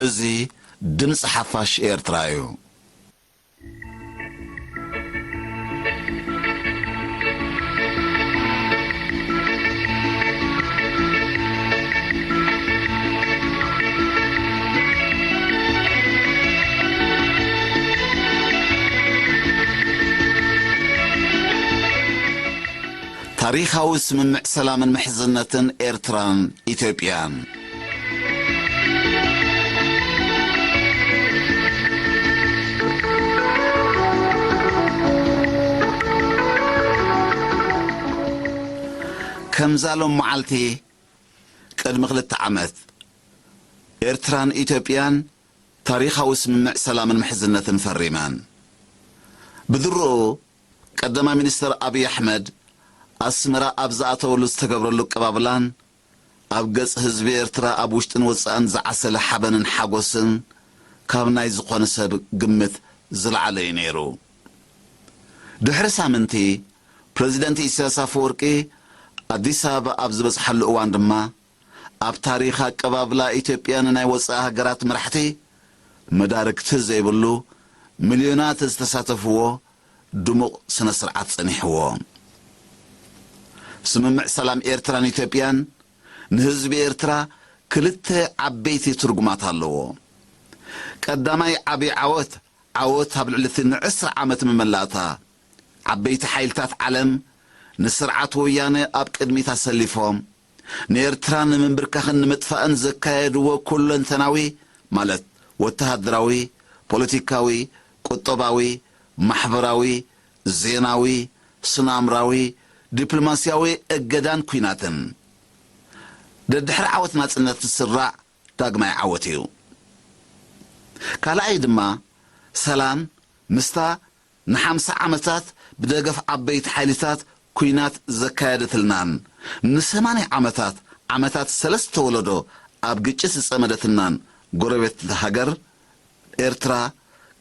እዚ ድምፂ ሓፋሽ ኤርትራ እዩ። ታሪኻዊ ስምምዕ ሰላምን ምሕዝነትን ኤርትራን ኢትዮጵያን። ከምዛ ሎም መዓልቲ ቅድሚ ክልተ ዓመት፣ ኤርትራን ኢትዮጵያን ታሪኻዊ ስምምዕ ሰላምን ምሕዝነትን ፈሪመን። ብድሮኡ፣ ቀዳማይ ሚኒስተር ኣብይ ኣሕመድ ኣስመራ ኣብ ዝኣተወሉ ዝተገብረሉ ኣቀባብላን፣ ኣብ ገጽ ህዝቢ ኤርትራ ኣብ ውሽጥን ወጻእን ዝዓሰለ ሓበንን ሓጎስን፣ ካብ ናይ ዝኾነ ሰብ ግምት ዝለዓለ እዩ ነይሩ። ድሕሪ ሳምንቲ፣ ፕረዚደንት ኢሳያስ ኣፈወርቂ ኣዲስ ኣበባ ኣብ ዝበጽሓሉ እዋን ድማ፣ ኣብ ታሪኽ ኣቀባብላ ኢትዮጵያ ንናይ ወጻኢ ሃገራት መራሕቲ፣ መዳርግቲ ዘይብሉ፣ ሚልዮናት ዝተሳተፍዎ ድሙቕ ስነ ስርዓት ጸኒሕዎ። ስምምዕ ሰላም ኤርትራን ኢትዮጵያን ንህዝቢ ኤርትራ ክልተ ዓበይቲ ትርጉማት ኣለዎ። ቀዳማይ ዓቢ ዓወት፣ ዓወት ኣብ ልዕሊ እቲ ንዕስራ ዓመት መመላእታ ዓበይቲ ሓይልታት ዓለም ንስርዓት ወያነ ኣብ ቅድሚት ኣሰሊፎም፣ ንኤርትራ ንምንብርካኽን ንምጥፋእን ዘካየድዎ ኩለንተናዊ፣ ማለት ወተሃደራዊ፣ ፖለቲካዊ፣ ቁጠባዊ፣ ማሕበራዊ፣ ዜናዊ፣ ስነ-ኣእምራዊ፣ ዲፕሎማስያዊ እገዳን ኲናትን፣ ደድሕሪ ዓወት ናጽነት ዝስራዕ ዳግማይ ዓወት እዩ። ካልኣይ ድማ፣ ሰላም ምስታ ንሓምሳ ዓመታት ብደገፍ ዓበይቲ ሓይልታት ኲናት ዘካየደትልናን፣ ንሰማንያ ዓመታት፣ ዓመታት ሰለስተ ወለዶ ኣብ ግጭት ዝጸመደትልናን ጎረቤት ሃገር ኤርትራ፣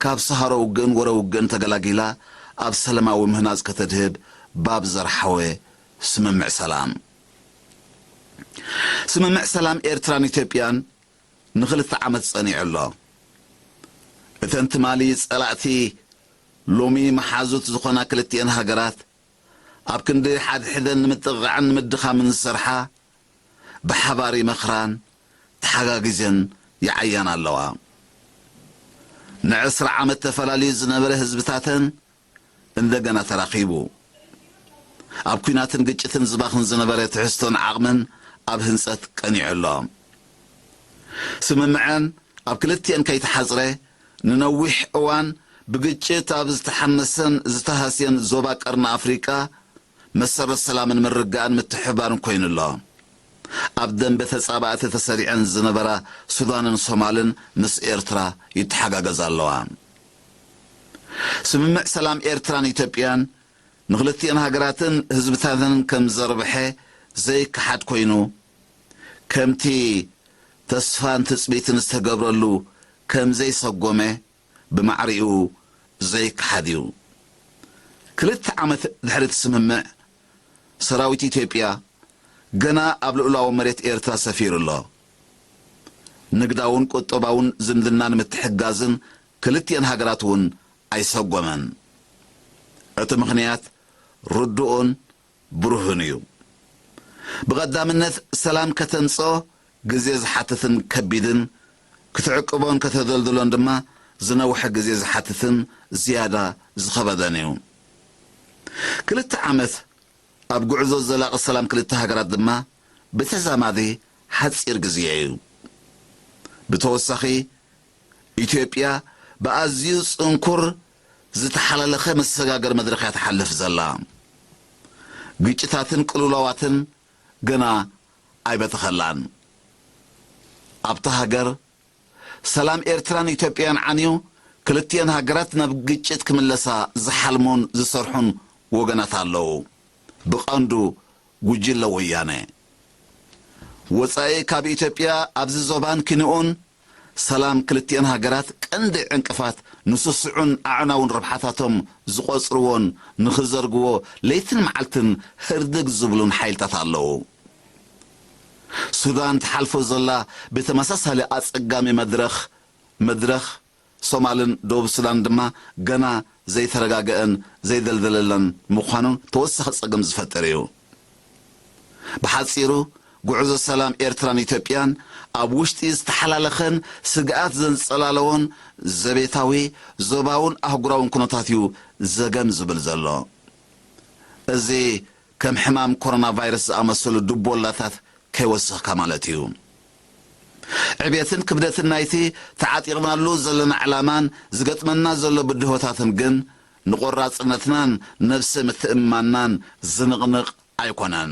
ካብ ሰሃሮ ውግእን ወረ ውግእን ተገላጊላ፣ ኣብ ሰላማዊ ምህናጽ ከተድህብ ባብ ዘርሓወ ስምምዕ ሰላም። ስምምዕ ሰላም ኤርትራን ኢትዮጵያን ንኽልተ ዓመት ጸኒዑ ኣሎ። እተን ትማሊ ጸላእቲ፣ ሎሚ መሓዙት ዝኾና ክልቲኤን ሃገራት፣ ኣብ ክንዲ ሓድሕደን ንምጥቕቓዕን ንምድኻምን ዝሰርሓ፣ ብሓባር ይመኽራን ተሓጋጊዘን ይዓያን ኣለዋ። ንዕስራ ዓመት ተፈላልዩ ዝነበረ ህዝብታተን እንደገና ተራኺቡ፣ ኣብ ኲናትን ግጭትን ዝባኽን ዝነበረ ትሕዝቶን ዓቕምን ኣብ ህንጸት ቀኒዑ ኣሎ። ስምምዐን ኣብ ክልቲኤን ከይተሓጽረ፣ ንነዊሕ እዋን ብግጭት ኣብ ዝተሓመሰን ዝተሃስየን ዞባ ቀርኒ ኣፍሪቃ፣ መሰረት ሰላምን ምርግጋእን ምትሕብባርን ኮይኑ ኣሎ። ኣብ ደንበ ተጻባእቲ ተሰሪዐን ዝነበራ ሱዳንን ሶማልን ምስ ኤርትራ ይተሓጋገዛ ኣለዋ። ስምምዕ ሰላም ኤርትራን ኢትዮጵያን ንኽልቲኤን ሃገራትን ህዝብታተንን ከም ዘርብሐ ዘይከሓድ ኮይኑ፣ ከምቲ ተስፋን ትጽቢትን ዝተገብረሉ ከም ዘይሰጎመ ብማዕሪኡ ዘይከሓድ እዩ። ክልተ ዓመት ድሕሪ እቲ ስምምዕ፣ ሰራዊት ኢትዮጵያ ገና ኣብ ልኡላዊ መሬት ኤርትራ ሰፊሩ ኣሎ። ንግዳውን ቁጠባውን ዝምድና ንምትሕጋዝን ክልቲኤን ሃገራት እውን ኣይሰጎመን። እቲ ምኽንያት ርዱእን ብሩህን እዩ። ብቐዳምነት፣ ሰላም ከተምጽኦ ግዜ ዝሓትትን ከቢድን፣ ክትዕቅቦን ከተደልድሎን ድማ ዝነውሐ ግዜ ዝሓትትን ዝያዳ ዝኸበደን እዩ። ክልተ ዓመት ኣብ ጉዕዞ ዘላቒ ሰላም ክልተ ሃገራት ድማ ብተዛማዲ ሓጺር ግዜ እዩ። ብተወሳኺ፣ ኢትዮጵያ ብኣዝዩ ጽንኩር ዝተሓላለኸ መሰጋገሪ መድረኽ እያ ትሓልፍ ዘላ። ግጭታትን ቅልውላዋትን ገና ኣይበተኸላን። ኣብታ ሃገር ሰላም ኤርትራን ኢትዮጵያን ዓንዩ፣ ክልቲኤን ሃገራት ናብ ግጭት ክምለሳ ዝሓልሙን ዝሰርሑን ወገናት ኣለዉ። ብቐንዱ ጉጅለ ወያነ። ወጻኢ ካብ ኢትዮጵያ ኣብዚ ዞባን ኪንኡን ሰላም ክልቲኤን ሃገራት ቀንዲ ዕንቅፋት ንስሱዑን ኣዕናውን ረብሓታቶም ዝቖጽርዎን ንኽዘርግዎ ለይትን መዓልትን ህርድግ ዝብሉን ሓይልታት ኣለዉ። ሱዳን ትሓልፎ ዘላ ብተመሳሳሊ ኣጸጋሚ መድረኽ፣ መድረኽ ሶማልን ደቡብ ሱዳን ድማ ገና ዘይተረጋገአን ዘይደልደለለን ምዃኑ ተወሳኺ ጸገም ዝፈጥር እዩ። ብሓጺሩ፣ ጉዕዞ ሰላም ኤርትራን ኢትዮጵያን ኣብ ውሽጢ ዝተሓላለኸን ስግኣት ዘንጸላለዎን ዘቤታዊ፣ ዞባውን ኣህጉራውን ኩነታት እዩ ዘገም ዝብል ዘሎ። እዚ ከም ሕማም ኮሮና ቫይረስ ዝኣመሰሉ ድቦላታት ከይወሰኽካ ማለት እዩ። ዕብየትን ክብደትን ናይቲ ተዓጢቕናሉ ዘለና ዕላማን ዝገጥመና ዘሎ ብድሆታትን ግን ንቆራጽነትናን ነብሰ ምትእምማንናን ዝንቕንቕ ኣይኮነን።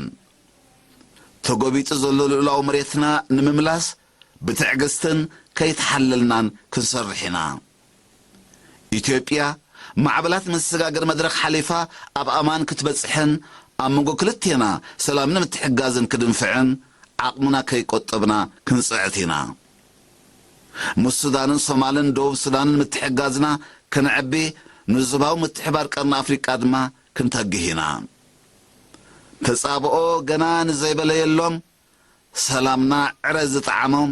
ተጎቢጡ ዘሎ ልኡላዊ መሬትና ንምምላስ ብትዕግስትን ከይተሓለልናን ክንሰርሕ ኢና። ኢትዮጵያ ማዕበላት መሰጋገሪ መድረኽ ሓሊፋ ኣብ ኣማን ክትበጽሕን ኣብ መንጎ ክልቴና ሰላምን ምትሕጋዝን ክድንፍዕን ዓቕምና ከይቆጠብና ክንጽዕት ኢና። ምስ ሱዳንን ሶማልን ደቡብ ሱዳንን ምትሕጋዝና ከነዕቢ፣ ንዞባዊ ምትሕባር ቀርኒ ኣፍሪቃ ድማ ክንተግህ ኢና። ተጻብኦ ገና ንዘይበለየሎም፣ ሰላምና ዕረ ዝጠዓሞም፣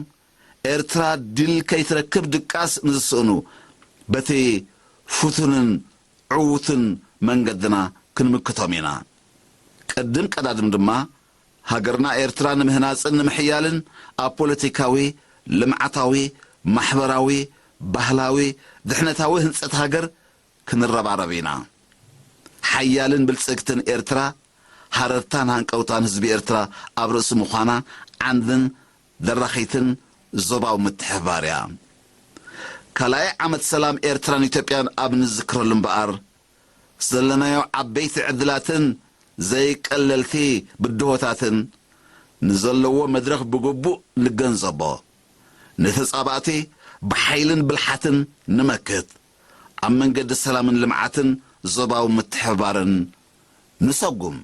ኤርትራ ድል ከይትረክብ ድቃስ ንዝስእኑ፣ በቲ ፍቱንን ዕዉትን መንገድና ክንምክቶም ኢና። ቅድም ቀዳድም ድማ፣ ሃገርና ኤርትራ ንምህናጽን ንምሕያልን ኣብ ፖለቲካዊ፣ ልምዓታዊ፣ ማሕበራዊ፣ ባህላዊ፣ ድሕነታዊ ህንጸት ሃገር ክንረባረብ ኢና። ሓያልን ብልጽግትን ኤርትራ፣ ሃረርታን ሃንቀውታን ህዝቢ ኤርትራ ኣብ ርእሲ ምዃና፣ ዓንድን ደራኺትን ዞባዊ ምትሕብባር እያ። ካልኣይ ዓመት ሰላም ኤርትራን ኢትዮጵያን ኣብ ንዝክረሉ እምበኣር፣ ዘለናዮ ዓበይቲ ዕድላትን ዘይቀለልቲ ብድሆታትን ንዘለዎ መድረኽ ብግቡእ ንገንዘቦ። ንተጻባእቲ ብሓይልን ብልሓትን ንመክት። ኣብ መንገዲ ሰላምን ልምዓትን ዞባዊ ምትሕብባርን ንሰጉም።